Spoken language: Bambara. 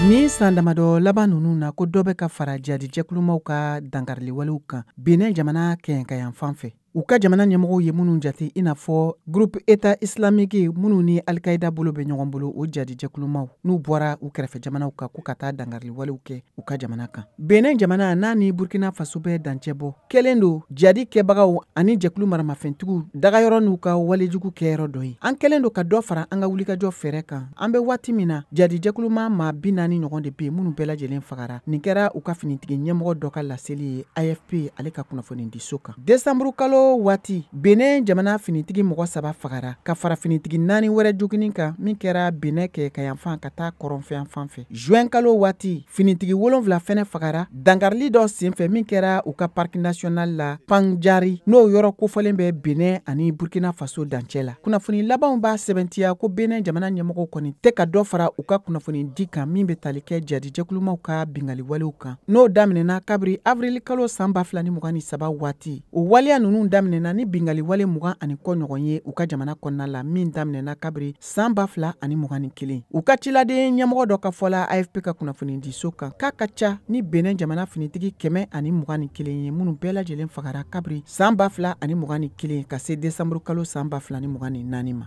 Ni san damadɔ laban ninnu na, ko dɔ bɛ ka fara jadijɛkulumaw ka dankariliwalew kan Benin jamana kɛɲɛkayanfan fɛ, u ka jamana ɲɛmɔgɔw ye minnu jate i n'a fɔ Groupe État Islamique, minnu ni Alikaida bolo bɛ ɲɔgɔn bolo. O jadijɛkulumaw n'u bɔra u kɛrɛfɛ jamanaw kan k'u ka taa dankariliwalew kɛ u ka jamana kan. Benin jamana n'a ni Burkina Faso bɛ dancɛ bɔ kɛlen don jadi kɛbagaw ani jɛkulu maramafɛntigiw dagayɔrɔ n'u ka walejugu kɛyɔrɔ dɔ ye. An kɛlen don ka dɔ fara an ka wulikajɔ fɛɛrɛ kan. An bɛ waati min na, jadijɛkuluma maa 40 ɲɔgɔn de bɛ yen minnu bɛɛ lajɛlen fagara. Nin kɛra u ka finitigi ɲɛmɔgɔ dɔ ka laseli ye AFP ale ka kunnafonidiso kan. Desanburu kalo waati, Benin jamana finitigi mɔgɔ saba fagara ka fara finitigi naani wɛrɛ joginin kan, min kɛra Benin kɛɲɛkayanfan ka taa kɔrɔnfɛyanfan fɛ. Juin kalo waati, finitigi 7 fɛnɛ fagara dankarili dɔ senfɛ min kɛra u ka parc national la Panjari, n'o yɔrɔ kofɔlen bɛ Benin ani Burkina Faso dancɛ la. Kunnafoni labanw b'a sɛbɛntiya ko Benin jamana ɲɛmɔgɔw kɔni tɛ ka dɔ fara u ka kunnafoni di kan min bɛ tali kɛ jadijɛkulumaw ka bingaliwalew kan, n'o daminɛna kabiri avril kalo san 2023 waati. O waleya ninnu daminɛna ni bingaliwale 20 ani kɔ ɲɔgɔn ye u ka jamana kɔnɔna la, min daminɛna kabiri san 2021. U ka ciladen ɲɛmɔgɔ dɔ ka fɔ la AFP ka kunnafonidiso kan k'a ka ca ni Benin jamana finitigi 121 ye minnu bɛɛ lajɛlen fagara kabiri san 2021 ka se desanburu kalo san 2024 ma.